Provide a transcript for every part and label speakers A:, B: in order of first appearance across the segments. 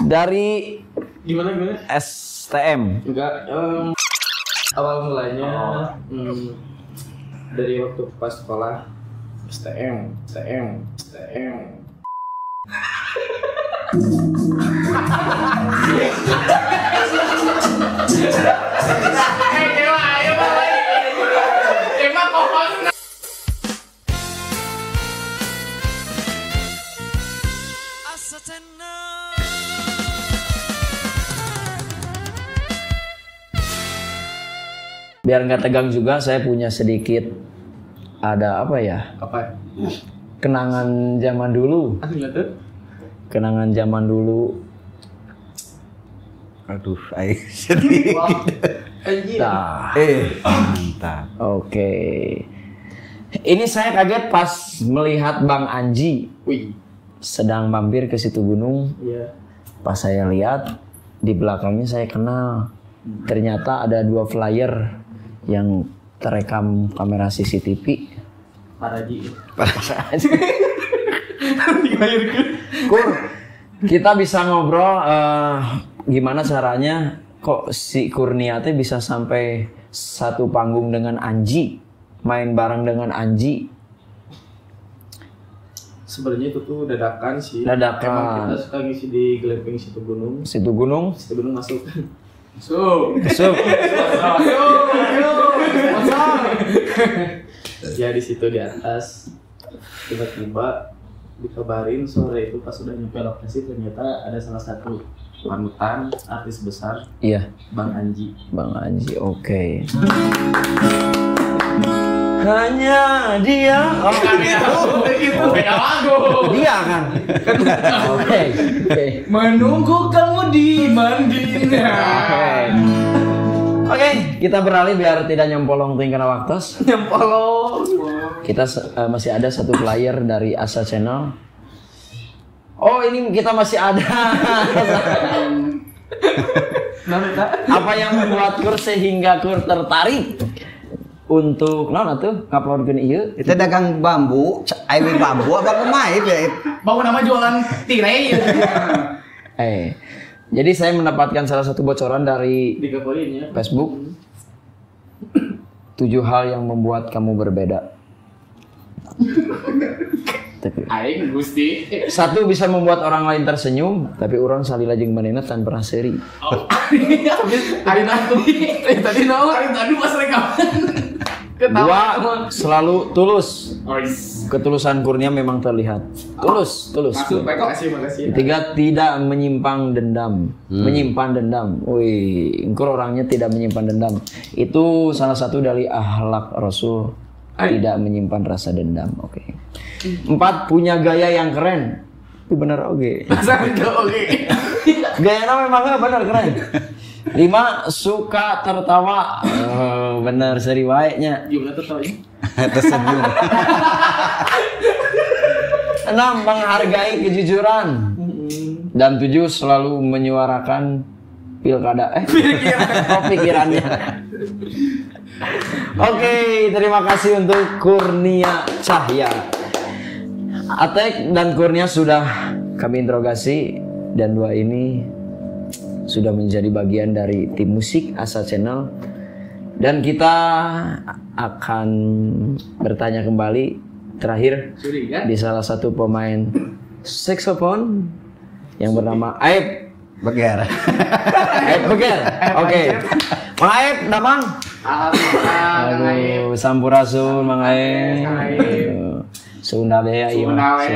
A: Dari
B: gimana?
A: STM.
B: Enggak, awal mulanya dari waktu pas sekolah STM.
A: Biar nggak tegang juga, saya punya sedikit ada apa ya?
B: Apa?
A: Kenangan zaman dulu. Kenangan zaman dulu.
C: Aduh, ayo sedih.
A: Nah.
C: Mantap.
A: Oke. Ini saya kaget pas melihat Bang Anji.
B: Wih.
A: Sedang mampir ke situ gunung.
B: Iya.
A: Pas saya lihat di belakangnya saya kenal. Ternyata ada 2 flyer yang terekam kamera CCTV.
B: Paraji.
A: Kur, kita bisa ngobrol gimana caranya kok si Kurnia teh bisa sampai satu panggung dengan Anji, main bareng dengan Anji.
B: Sebenarnya itu tuh dadakan sih.
A: Dadakan.
B: Emang kita suka ngisi di glamping situ gunung.
A: Situ gunung.
B: Situ gunung masuk. Masuk. Ya di situ di atas tiba-tiba dikabarin sore itu pas udah nyampe lokasi ternyata ada salah satu panutan artis besar.
A: Iya.
B: Bang Anji.
A: Bang Anji, oke. Hanya dia. Oh,
B: itu beda lagu.
A: Dia kan. Oke.
B: Menunggu kamu di Mandina.
A: Oke, kita beralih biar tidak nyempolong ting karena waktu.
B: Nyempolong.
A: Kita masih ada satu flyer dari Asa Channel. Oh, ini kita masih ada. Apa yang membuat Kur sehingga Kur tertarik untuk naon atuh nguploadkeun ieu?
C: Itu dagang bambu, air bambu apa kumaha ya?
D: Bau nama jualan tirai ya.
A: Jadi saya mendapatkan salah satu bocoran dari
B: ya.
A: Facebook. 7 hal yang membuat kamu berbeda. Tapi
D: aing Gusti.
A: 1 bisa membuat orang lain tersenyum, tapi orang salila jeung manehna tanpa seuri.
D: Oh. Tadi naon? Tadi pas rekaman.
A: 2 selalu tulus. Ketulusan Kurnia memang terlihat. Tulus, tulus.
D: Makasih.
A: 3 tidak menyimpan dendam. Menyimpan dendam. Wih, engkau orangnya tidak menyimpan dendam. Itu salah satu dari akhlak Rasul. Tidak menyimpan rasa dendam. Oke. 4 punya gaya yang keren. Itu benar oke.
D: Oke.
A: Gayanya memang benar keren. 5 suka tertawa. Oh, benar seri wae-nya.
D: Gimana tertawanya?
C: Tersenyum.
A: 6 menghargai kejujuran. Dan 7 selalu menyuarakan pilkada. Oh, pikirannya. Oke, terima kasih untuk Kurnia Cahya. Atek dan Kurnia sudah kami interogasi dan 2 ini sudah menjadi bagian dari tim musik Asa Channel. Dan kita akan bertanya kembali terakhir di salah satu pemain saxophone yang bernama Aep
C: Beger.
A: Aep Beger. Oke. Mang Aep, damang.
D: Alhamdulillah.
A: Aduh, sampurasun Mang Aep. Sunda bea ieu.
D: Sunda we.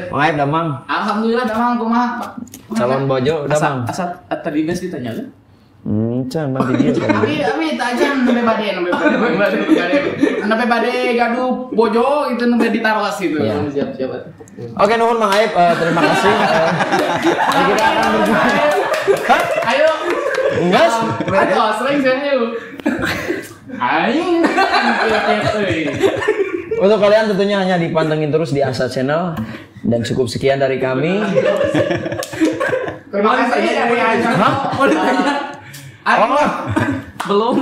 A: Mang Aep damang.
D: Alhamdulillah damang kumaha.
A: Calon bojo damang.
D: Asa tadi geus ditanya kan?
A: Can mah di dieu kan.
D: Abi teu aja nembe bade gaduh bojo itu nembe ditaros gitu.
A: Ya.
B: Siap-siap.
A: Oke, nuhun Mang Aep, terima kasih. Kita akan berjumpa.
D: Ayo.
A: Enggak.
D: Ayo, sering saya yuk. Aing.
A: Untuk kalian tentunya hanya dipantengin terus di Asa Channel dan cukup sekian dari kami.
D: Terima kasih dari Asa.
A: Hah? Oh,
D: belum.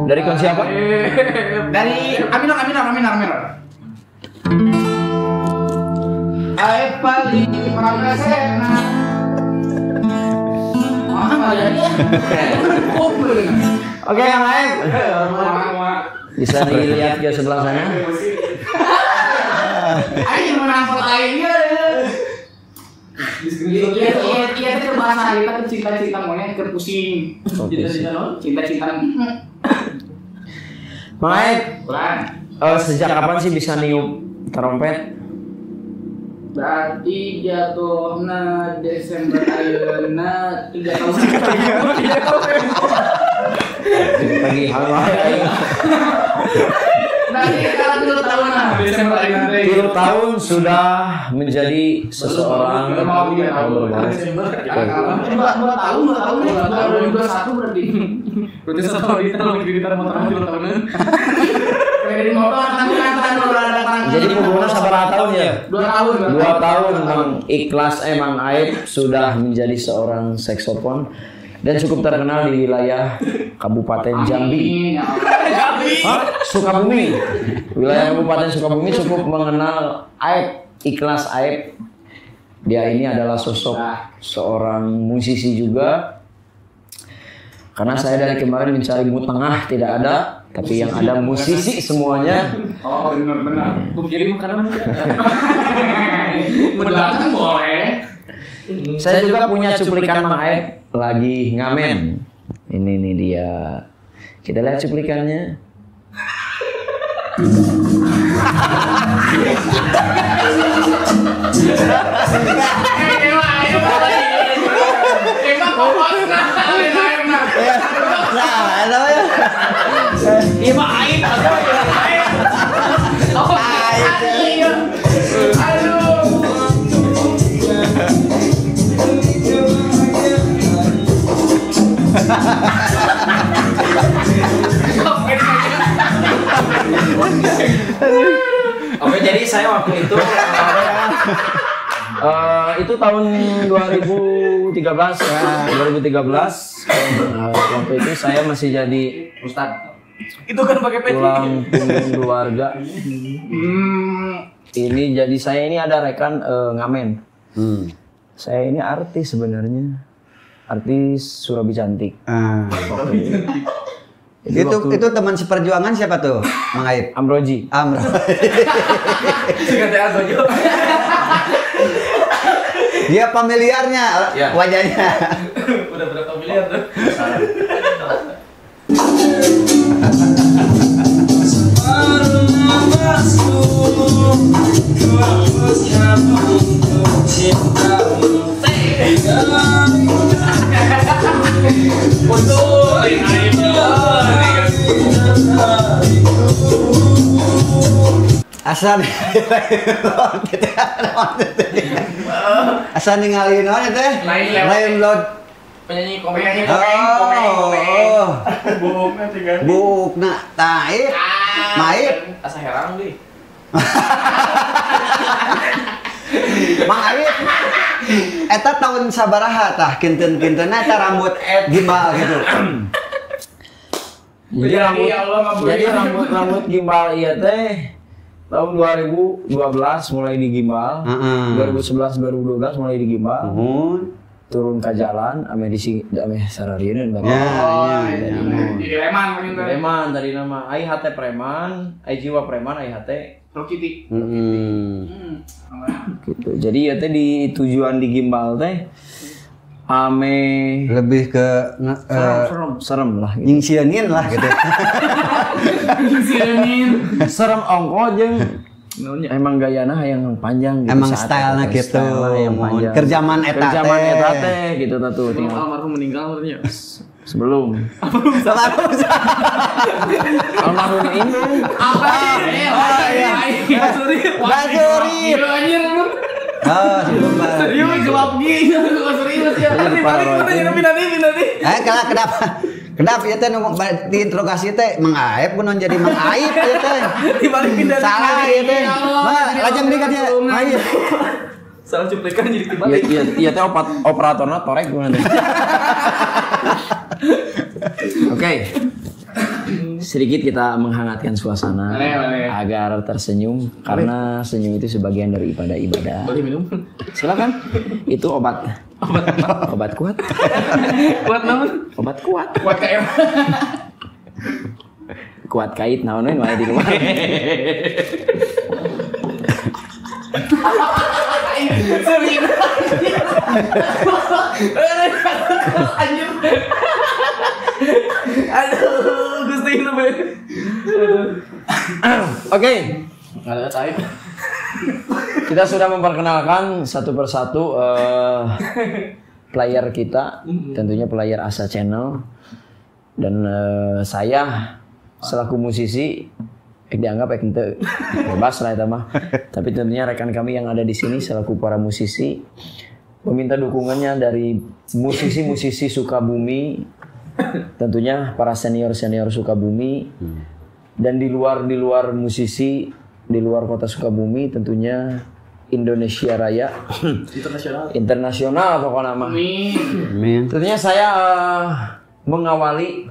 A: Dari kon siapa?
D: Dari Aminor. Aep paling
A: Oke, yang lain bisa dilihat ke sebelah sana.
D: Ayo menang aingnya. Iya itu bahasa kita tuh cinta-cinta monyet keur pusing. Cinta-cinta.
A: Mike, sejak kapan sih bisa niup trompet?
D: Berarti jatuhna Desember ayeuna 3 tahun. 3 tahun.
A: Pagi aing.
D: Berarti kalau 3 tahun lah Desember ayeuna.
A: 3 tahun sudah menjadi seseorang.
D: 2 tahun 2021 berarti.
B: Berarti 1 tahun kita lagi di motor 2 tahunan.
D: Di motor
A: Jadi pengguna sabar tahun ya?
D: 2 tahun.
A: 2 tahun Mang Ikhlas Mang Aib sudah menjadi seorang saksofon dan cukup terkenal di wilayah Kabupaten Jambi. Hah? Sukabumi. Wilayah Kabupaten Sukabumi cukup mengenal Aib, Ikhlas Aib. Dia ini adalah sosok seorang musisi juga. Karena saya dari kemarin mencari mutengah tidak ada, tapi yang ada musisi semuanya.
D: Oh benar-benar. Kirim makanan. Mendatang boleh.
A: Saya juga punya cuplikan Mang Aib lagi ngamen. Ini nih dia. Kita lihat cuplikannya. Oke, jadi saya waktu itu itu tahun 2013 ya, 2013 waktu itu saya masih jadi
D: ustad.
B: Itu kan pakai peci.
A: Tulang punggung keluarga. Ini jadi saya ini ada rekan ngamen. Saya ini artis sebenarnya. Artis Surabi Cantik. Jadi
C: itu teman seperjuangan siapa tuh, Mang Aib?
A: Amroji.
C: Amroji. Dia familiarnya, ya. Wajahnya.
B: Udah berapa miliar tuh?
C: Asal asal ningali naon teh? Lain load
D: penyanyi komeng.
C: Oh.
B: Buukna tinggal.
C: Buukna taib. Maib.
B: Asa herang deui.
C: Mang Aib. Eta tahun sabaraha tah kinten-kintenna eta rambut gimbal gitu.
A: Jadi rambut gimbal ieu teh tahun 2012 mulai digimbal, 2011 2012 mulai digimbal. Turun ke jalan ame di ame sararieun bapak.
D: Jadi preman
A: preman tadi nama ai hate preman, ai jiwa preman, ai hate
D: Rokiti.
A: Gitu. Jadi ya teh di tujuan digimbal teh ame
C: lebih ke
A: serem lah gitu.
C: Nyingsieunin lah gitu.
D: Nyingsieunin.
A: Serem ongko jeung emang gayana yang panjang gitu.
C: Emang stylenya gitu.
A: Style yang panjang.
C: Kerjaman eta teh.
A: Kerjaman eta teh gitu tatu.
B: Sebelum almarhum meninggal maksudnya.
A: Sebelum. Almarhum ini.
D: Apa sih?
C: Oh iya. Basuri. Oh, sebelum
D: serius gelap gini. Serius ya.
B: Nanti.
C: Kenapa? Kenapa ya teh diinterogasi teh Mang Aib kunaon jadi Mang Aib ya teh.
B: Dibalik pindah.
C: Salah ya teh. Lajeng deui ka dia. Aib.
B: Salah cuplikan jadi dibalik.
A: Iya iya teh operatorna torek kunaon teh. Oke. Sedikit kita menghangatkan suasana agar tersenyum, karena senyum itu sebagian daripada ibadah.
B: Boleh minum?
A: Silakan. Itu obat. Obat kuat.
B: Kuat naon?
A: Obat kuat.
D: Kuat KM.
A: Kuat kait naon we di luar.
D: Serius. Anjir.
B: Aduh, Gusti lebih.
A: Oke. Kita sudah memperkenalkan satu persatu player kita, tentunya player Asa Channel. Dan saya selaku musisi dianggap bebas lah itu mah. Tapi tentunya rekan kami yang ada di sini selaku para musisi meminta dukungannya dari musisi-musisi Sukabumi, tentunya para senior-senior Sukabumi, dan di luar musisi di luar kota Sukabumi, tentunya Indonesia Raya, internasional pokoknya mah.
C: Amin.
A: Tentunya saya mengawali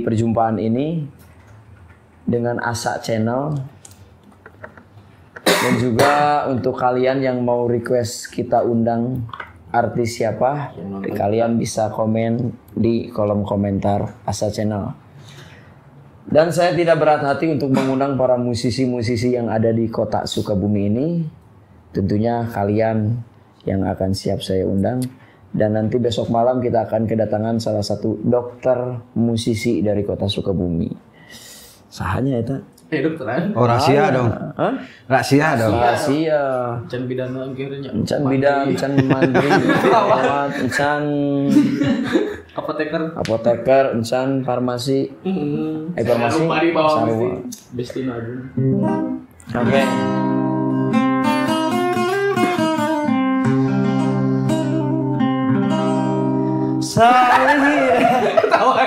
A: perjumpaan ini dengan Asa Channel, dan juga untuk kalian yang mau request kita undang artis siapa, kalian bisa komen di kolom komentar Asa Channel. Dan saya tidak berat hati untuk mengundang para musisi-musisi yang ada di kota Sukabumi ini. Tentunya kalian yang akan siap saya undang. Dan nanti besok malam kita akan kedatangan salah satu dokter musisi dari kota Sukabumi. Sahanya itu.
B: Dokteran.
C: Oh, rahasia dong.
A: Hah?
C: Rahasia dong.
A: Rahasia.
B: Can bidana akhirnya.
A: Can bidan, can mandiri, can
B: apoteker.
A: Apoteker, can farmasi. Farmasi.
B: Sarua. Bestina aja.
A: Oke. Salah.
D: Ketawa.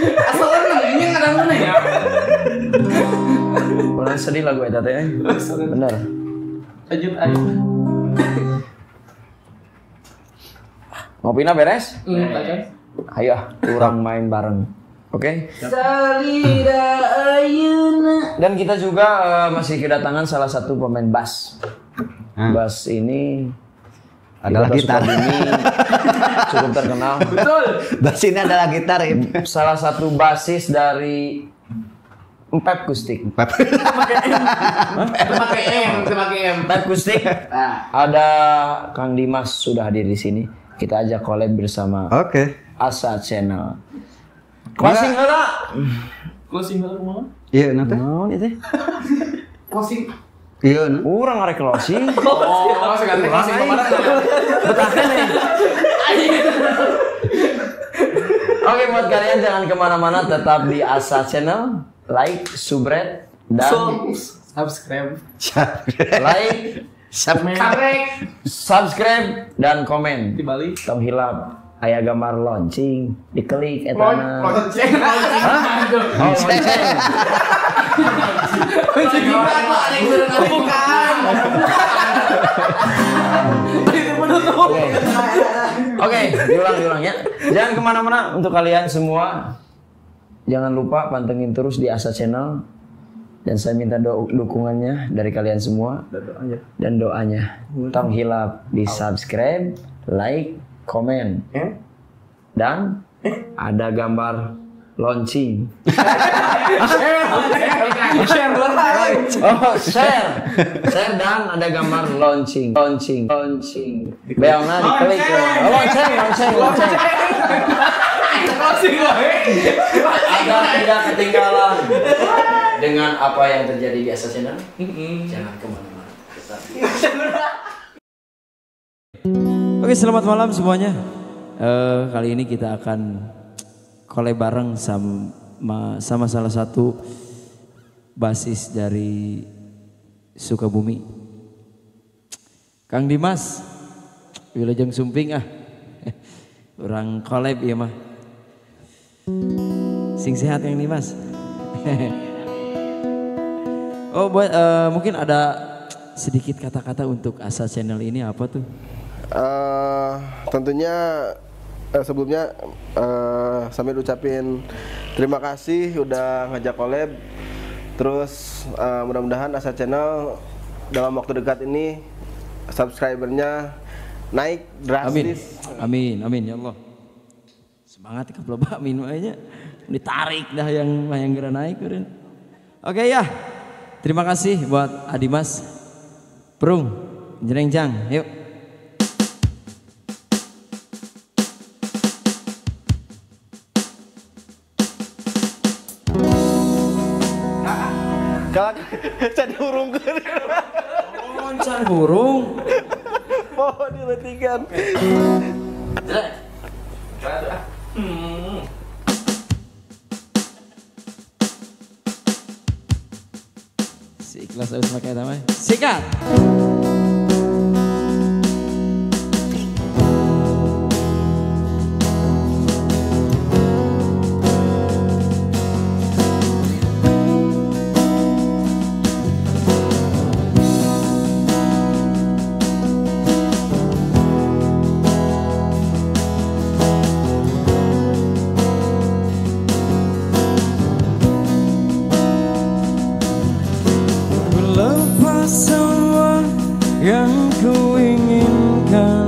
D: Asalnya kadang-kadang ya.
A: Orang sedih lagu eta teh. Bener.
B: Lanjut ayo.
A: Ngopina beres? Ayo, kurang main bareng. Oke.
D: Salida ayeuna.
A: Dan kita juga masih kedatangan salah satu pemain bass. Bass ini
C: adalah gitar.
A: Ini cukup terkenal.
D: Betul.
C: Bass ini adalah gitar.
A: Salah satu basis dari Pep Kustik.
D: Pakai M, pakai M.
A: Pep Kustik. Ada Kang Dimas sudah hadir di sini. Kita ajak collab bersama.
C: Oke.
A: Asa Channel. Closing heula.
B: Closing heula kumaha?
C: Iya, nanti.
A: Naon ieu teh?
D: Closing.
C: Iya, nah.
A: Urang arek closing.
D: Oh, sekarang closing kemana?
A: Betahkan nih. Oke, buat kalian jangan kemana-mana, tetap di Asa Channel, like, subscribe, dan
B: subscribe,
A: like, subscribe, dan komen.
B: Di Bali.
A: Tong hilap, aya gambar lonceng, diklik etana.
D: Lonceng.
A: Oh, lonceng.
D: Bukan.
A: Oke, diulang ya. Jangan kemana-mana untuk kalian semua. Jangan lupa pantengin terus di Asa Channel. Dan saya minta dukungannya dari kalian semua. Dan doanya. Tong hilap di subscribe, like, komen. Dan ada gambar launching.
D: Share.
A: Oh, share. Share dan ada gambar launching, launching, launching. Belna diklik. Oh, lonceng, lonceng, lonceng. Agar tidak ketinggalan dengan apa yang terjadi di Asa Channel. Jangan kemana-mana. Oke, selamat malam semuanya. Kali ini kita akan collab bareng sama salah satu basis dari Sukabumi, Kang Dimas Wilujeng Sumping ah. Orang collab ya mah. Sing sehat Kang Dimas. Oh, buat mungkin ada sedikit kata-kata untuk Asa Channel ini apa tuh?
E: Tentunya Sebelumnya sambil ucapin terima kasih udah ngajak collab. Terus mudah-mudahan Asa Channel dalam waktu dekat ini subscribernya naik drastis.
A: Amin. Amin, amin ya Allah. Semangat kaplobak amin aja. Ditarik dah yang geura naik eureun. Oke ya. Terima kasih buat Adimas Prung Jreng Jang. Yuk.
E: Kalau can hurungkeun.
A: Oh, can hurung.
E: Mau diletikan.
A: Si ikhlas harus pakai nama. Sikat. Semua yang ku inginkan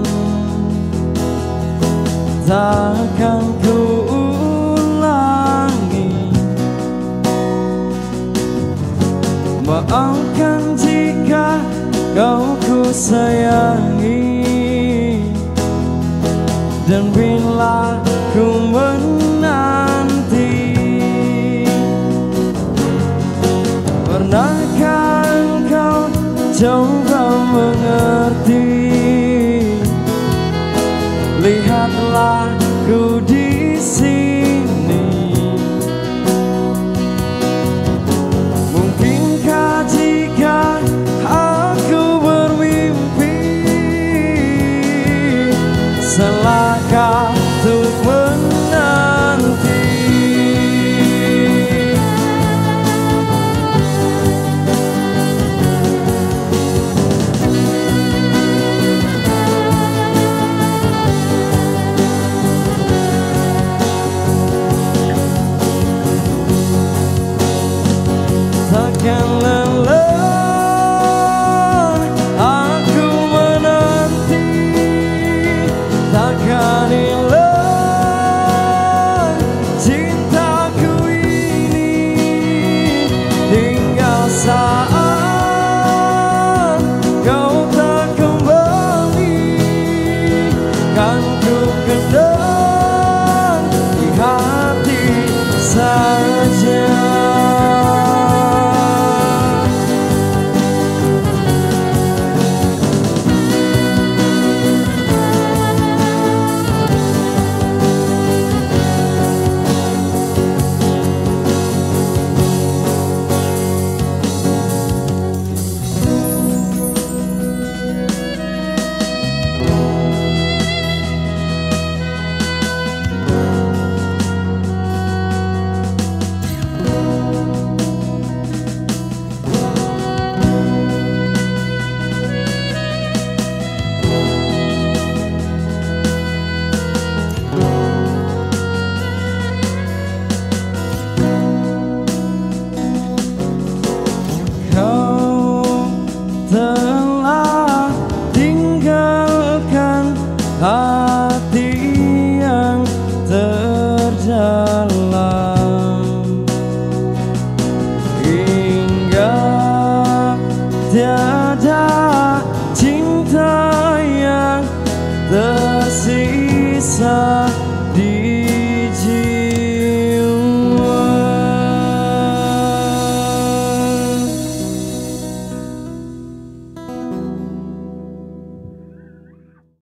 A: takkan ku ulangi. Maafkan jika kau ku sayangi, dan bila ku menanti. Pernahkah kau coba mengerti? Lihatlah ku di sini. Mungkinkah jika aku bermimpi, salahkah untuk menanti? Takkan lelah aku menanti, takkan hilang cintaku ini. Tinggal saat kau tak kembali, kan ku kenang di hati saja. Telah tinggalkan hati yang terdalam, hingga tiada cinta yang tersisa.